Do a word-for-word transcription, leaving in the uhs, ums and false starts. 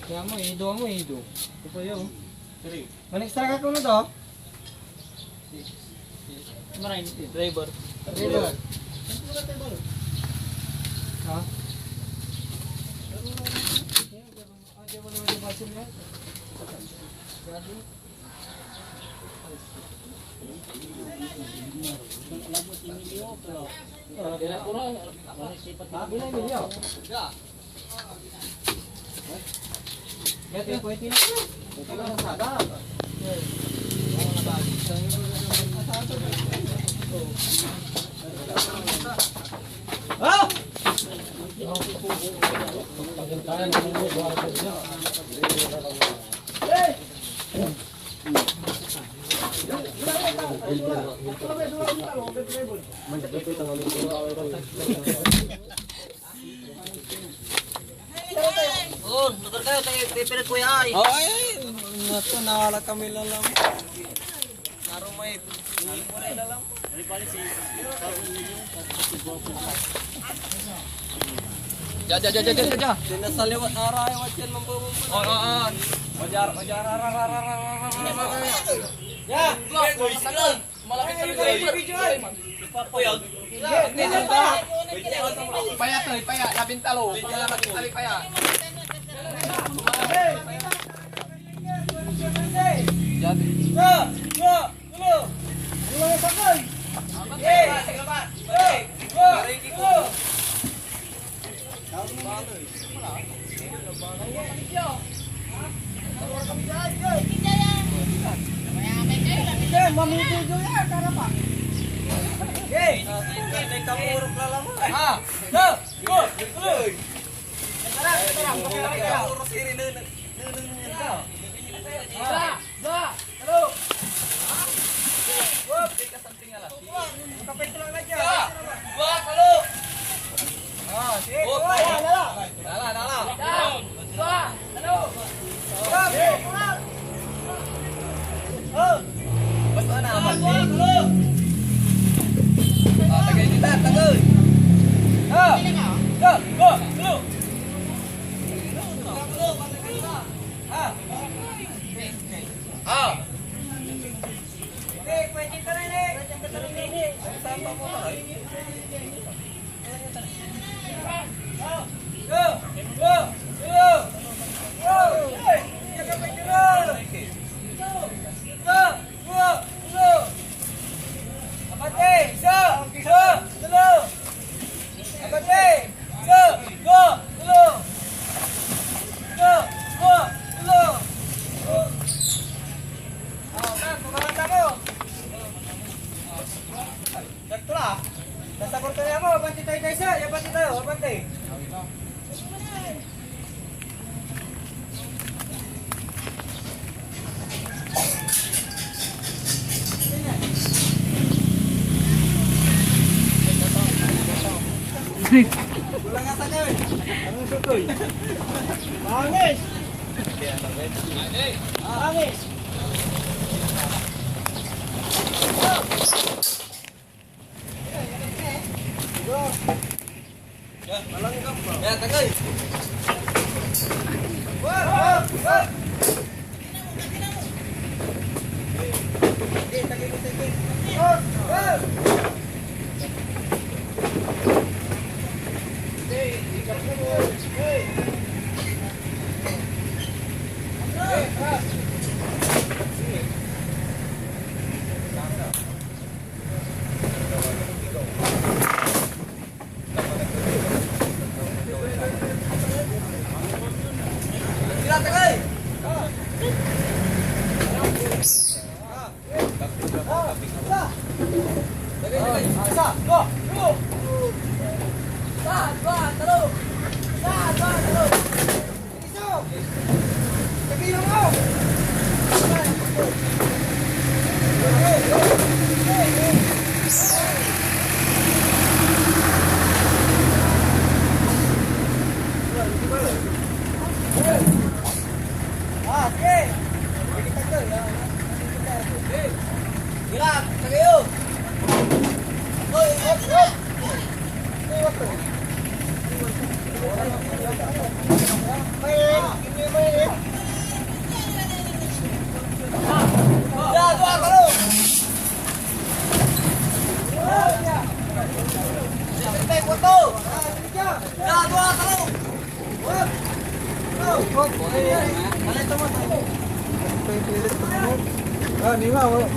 Kaya mo, ido mo, ido. Ito pa yun. Three. Manekstra ka kuno to? Maray, driver. Driver. Ha? Oh, lugar kayo, tayo, pipirip ko yan, ay. Ay, nato, nawala kami lalam. Narumay, narumay lalam. Diya, diya, diya, diya, diya, diya. Tinasaliwat, arayawat yan, mambo, mambo. Oh, oh, oh. Majar, majar, ara, ara, ara, ara, ara, ara, ara. Ya, malapit kami sa driver. Payat, eh, payat. Labintalo. Payat, labintalo, payat. Diyan. Isa, dua, talo. Isa, dua, talo. Ah, sige, dua, dala. Dala, dala. Isa, dua, talo. Isa, dua, talo. Oh. Basta na, dua, talo. Ah, tagay kita, tagay. Ah, isa, dua, talo. Ah. Ah. Abante! Isa! Dua! Talo! Abante! Isa! Dua! Talo! Isa! Dua! Talo! Ah, sir, kumakan tayo. Sakto la. Nasa korte na mo, abante tayo, tayo, sir. Abante tayo, abante. Kulang ata niya, eh. Anong sutoy? Pangis! Pangis! Malanggam ba? Kaya tagay. Wah, wah, wah. Ah, di nga, oh.